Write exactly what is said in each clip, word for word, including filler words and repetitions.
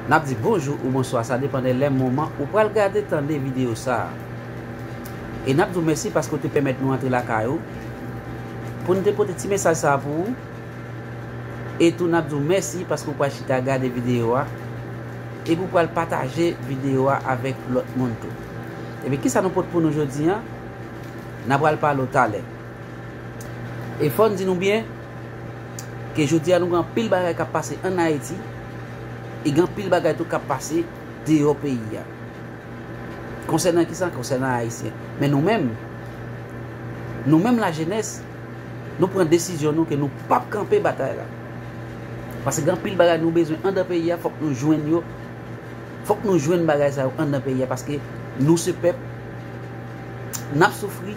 N ap di bonjou ou bonswa, sa depann de lè, moman ou pral gade, tande videyo sa a. E n ap di w mèsi paske w te pèmèt nou antre lakay ou pou n te pote ti mesaj sa a pou ou. E tou n ap di w mèsi paske w pral chita gade videyo a. Epi w pral pataje videyo a avèk lòt moun tou. Epi kisa nou pote pou nou jodi a? N a pral pale w talè. E fò n di nou byen ke jodi a nou gen anpil bagay k ap pase ann Ayiti, e gen anpil bagay tou k ap pase deyò peyi a. Konsènan kisa? Konsènan Ayisyen. Men nou menm, nou menm lajenès, nou pran desizyon nou ke nou p ap kanpe batay la. Paske gen anpil bagay nou bezwen anndan peyi a, fòk nou jwenn yo. Fòk nou jwenn bagay sa yo anndan peyi a, paske nou se pèp, n ap soufri,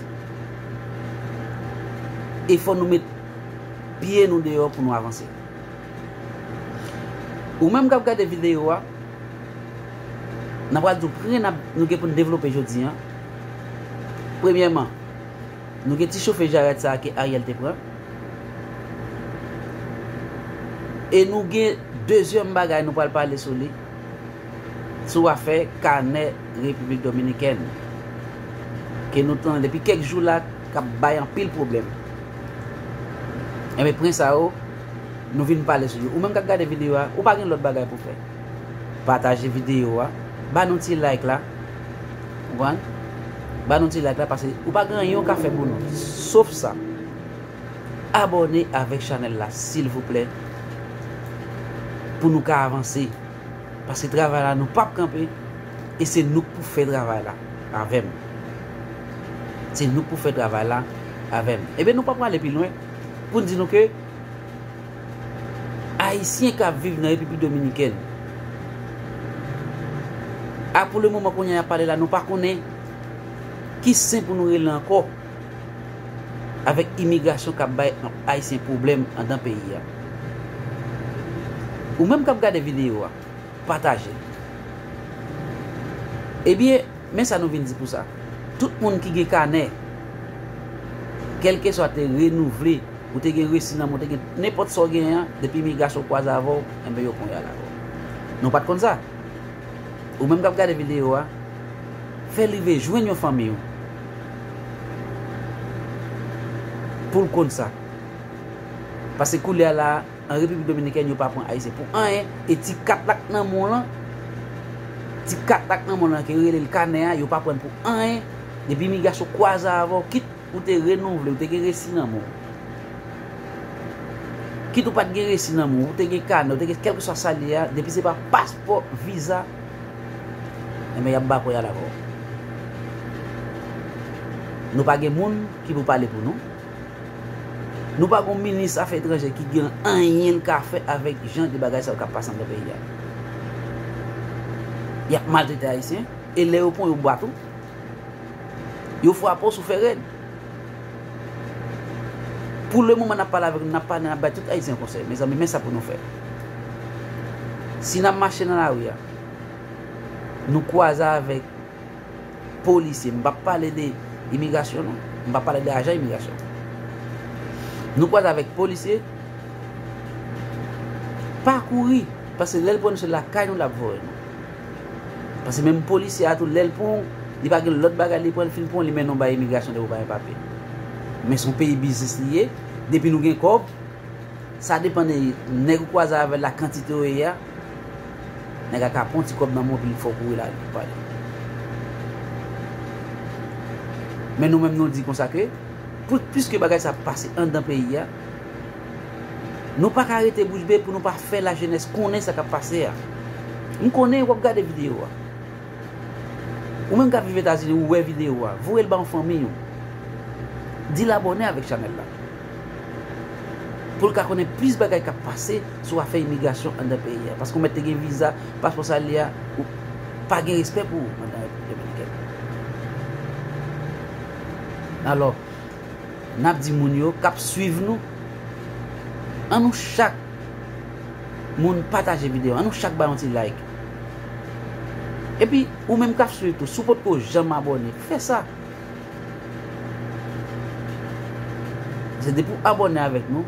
e fò nou met pye nou deyò pou nou avanse. Ou menm k ap gade videyo a, n a pral di w pwen n ap, nou gen pou n devlope jodi a. Premyèman, nou gen ti chofe jarèt sa a ke Ariel te pran. E nou gen dezyèm bagay nou pral pale sou li, sou afè kanè Repiblik Dominikèn, ke nou tande depi kèk jou la k ap bay anpil pwoblèm. Enben, pwen sa yo, nou vin pale sou yo. Ou menm k ap gade videyo a, ou pa gen lòt bagay pou fè. Pataje videyo a, ba nou ti like la. Konprann? Ba nou ti like la, paske ou pa gen anyen ou ka fè pou nou. Sof sa, abòne avèk chanèl la, silvouplè, pou nou ka avanse. Paske travay la, nou p ap kanpe, e se nou k pou fè travay la avè m. Se nou k pou fè travay la avè m. Ebyen, nou pa prale pi lwen pou n di nou ke Ayisyen k ap viv nan Repiblik Dominikèn, a pou le moman kounye a y ap pale la, nou pa konnen ki sen pou nou rele ankò avèk imigrasyon k ap bay Ayisyen pwoblèm anndan peyi a. Ou menm k ap gade videyo a, pataje l. Ebyen, men sa nou vin di pou sa. Tout moun ki gen kanè, kèlkeswa te renouvle, ou te gen resi nan men w, ou te gen nenpòt sa w genyen an, depi imigrasyon kwaze avè w, enben yo pran y al avè w. Nou pa t konn sa. Ou menm k ap gade videyo a, fè l rive jwenn yon fanmi w pou l konn sa. Paske koulye a la, an Repiblik Dominikèn, yo pa pran Ayisyen pou anyen, e ti kat la k nan men w lan, ti kat la k nan men w lan, ke yo rele l kanè a, yo pa pran l pou anyen. Depi imigrasyon kwaze avè w, kit ou te renouvle, ou te gen resi nan men w, kit ou pa t gen resi nan men w, ou te gen kanè, ou te gen kèlkeswa sa l ye a, depi se pa paspò, viza, enben, y ap ba kò y al avè w. Nou pa gen moun ki pou pale pou nou. Nou pa gon minis afè etranjè ki gen anyen l ka fè avèk jan de bagay sa yo k ap pase anndan peyi a. Y ap maltrete Ayisyen, e lè yo pran yo bat ou, yo frape w sou fè rèd. Pou le moman n ap pale avèk nou, n ap pale, n ap bay tout Ayisyen konsèy. Mezanmi, men sa pou nou fè. Si n ap mache nan lari a, nou kwaze avèk polisye, m p ap pale de imigrasyon non, m p ap pale de ajan imigrasyon. Nou kwaze avèk polisye, pa kouri, paske lè l pran nou se lakay nou l ap voye nou. Paske menm polisye a tou, lè l pran w, li pa gen lòt bagay li pran, li fin pran w, li mennen w bay imigrasyon depi w pa gen papye. Men se yon peyi biznis li ye, depi nou gen kòb, sa depann de nèg ou kwaze avè l la, kantite w ye a, nèg la ka pran yon ti kòb nan men w epi l fè w kouri la pou pale. Men nou menm nou di konsa ke, pou, piske bagay sa ap pase anndan peyi a, nou pa ka rete bouch be pou nou pa fè lajenès konnen sa k ap pase a. M konnen w ap gade videyo a. Ou menm k ap viv Etazini, ou wè videyo a, voye l ba yon fanmiy ou. Di l abòne avèk chanèl la. Pou l ka konnen plis bagay k ap pase sou afè imigrasyon anndan peyi a. Paske w mèt te gen viza, paspò sa l ye a, ou pa gen respè pou ou anndan Repiblik Dominikèn. Alò, n ap di moun yo k ap swiv nou, ann nou chak moun pataje videyo, ann nou chak bay yon ti like. Epi, ou menm k ap swiv tou, si w potko janm abòne, fè sa. Se depi w abòne avèk nou,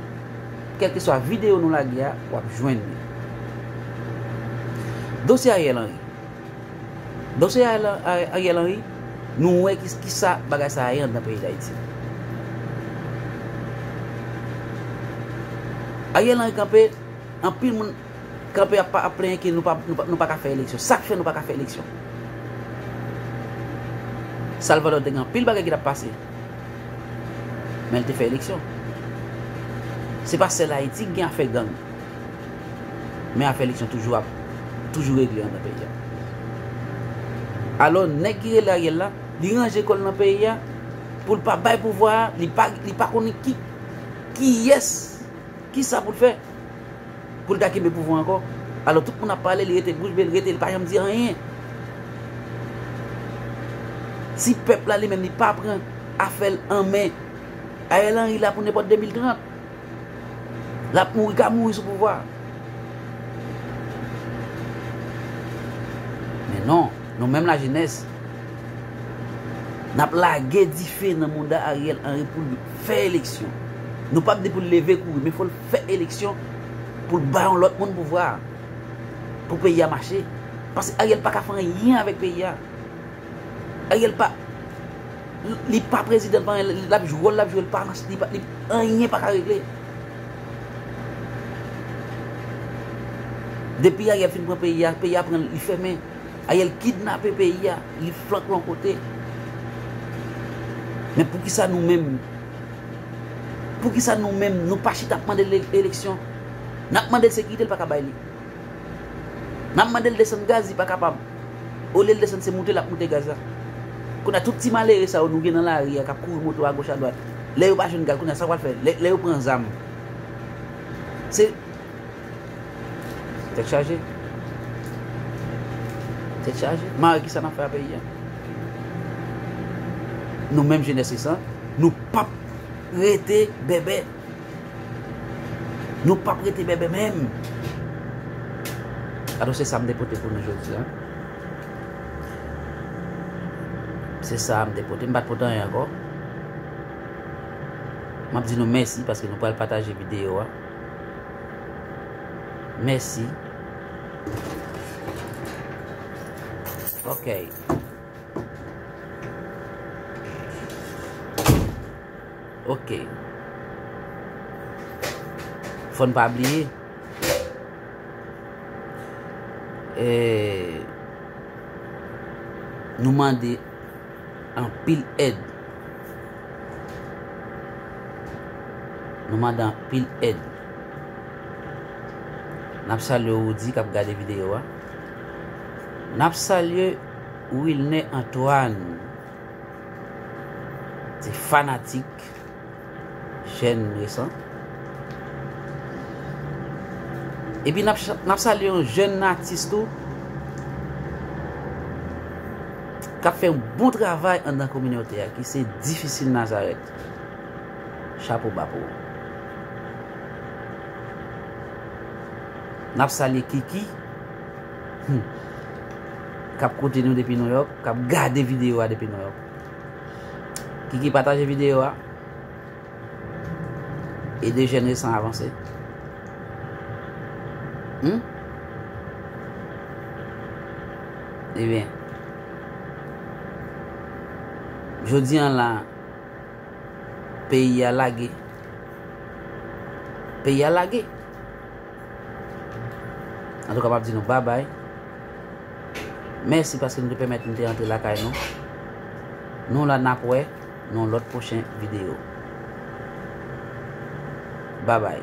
kèlkeswa videyo nou lage a, w ap jwenn li. Dosye Ariel Henry. Dosye Ariel, Ariel Henry, nou wè ki, ki sa bagay sa a ye anndan peyi Dayiti. Ariel Henry kanpe, anpil moun kanpe ap, ap plenyen ke nou pa, nou pa, nou pa ka fè eleksyon. Sa k fè nou pa ka fè eleksyon? Salvador te gen anpil bagay ki t ap pase. Men l te fè eleksyon. Se pa sèl Ayiti ki gen afè gang. Men afè eleksyon toujou ap, toujou regle anndan peyi a. Alò, nèg ki rele Ariel la, li ranje kò l nan peyi a, pou l pa bay pouvwa a, li pa, li pa konnen ki, kiyès, kisa pou l fè, pou l ta kenbe pouvwa ankò. Alò, tout moun ap pale, li rete bouch be, li rete, li pa janm di anyen. Si pèp la, li menm, li pa pran afè l an men, Ariel Henry la pou nenpòt de mil trant. L ap mouri, ka mouri sou pouvwa a. Men non, nou menm lajenès, n ap lage dife nan mouda Ariel Henry pou l fè eleksyon. Nou p ap di pou l leve kouri, men fò l fè eleksyon pou l ba yon lòt moun pouvwa a, pou peyi a mache. Paske Ariel pa ka fè anyen avèk peyi a. Ariel pa, li pa prezidan, pa anyen, l ap jwe wòl l ap jwe, l pa, li pa, li, anyen pa ka regle. Depi Ariel fin pran peyi a, peyi a pran l, li fèmen. Ariel kidnape peyi a, li flank l yon kote. Men poukisa nou menm, poukisa nou menm, nou pa chita ap mande l eleksyon? N ap mande l sekirite, l pa ka bay li. N ap mande l desann gaz, li pa kapab. Olye l desann, se moute l ap moute gaz la. Kounye a, tout ti malere sa yo nou gen nan lari a k ap kouri moto agoch adwat, lè yo pa jwenn gaz, kounye a, sa yo pral fè? Lè, lè yo pran zam, se tèt chaje. Tèt chaje. Mare, kisa n ap fè a peyi a? Nou menm jenès resan, nou p ap rete bèbè. Nou p ap rete bèbè menm. Alò, se sa m te pote pou nou jodi a. Se sa m te pote. M pa t pote anyen ankò. M ap di nou mèsi paske nou pral pataje videyo a. Mèsi. Ok. Ok. Fò n pa bliye, eh, nou mande anpil èd. Nou mande anpil èd. N ap salye Woody k ap gade videyo a. N ap salye Wilner Antoine. Se fanatik jèn resan. Epi n ap cha-, n ap salye yon jèn atis tou k ap fè yon bon travay anndan kominote a, ki se Difisil Nazareth. Chapo ba pou ou. N ap salye Kiki, hmm, k ap koute nou depi Nouyòk, k ap gade videyo a depi Nouyòk. Kiki, pataje videyo a. Ede jèn resan avanse. Hmm? Ebyen, jodi a la, peyi a lage. Peyi a lage. Antouka, m ap di nou babay. Mèsi paske nou te pèmèt nou te rantre lakay nou. Nou la, n ap wè nan yon lòt pwochen videyo. Babay.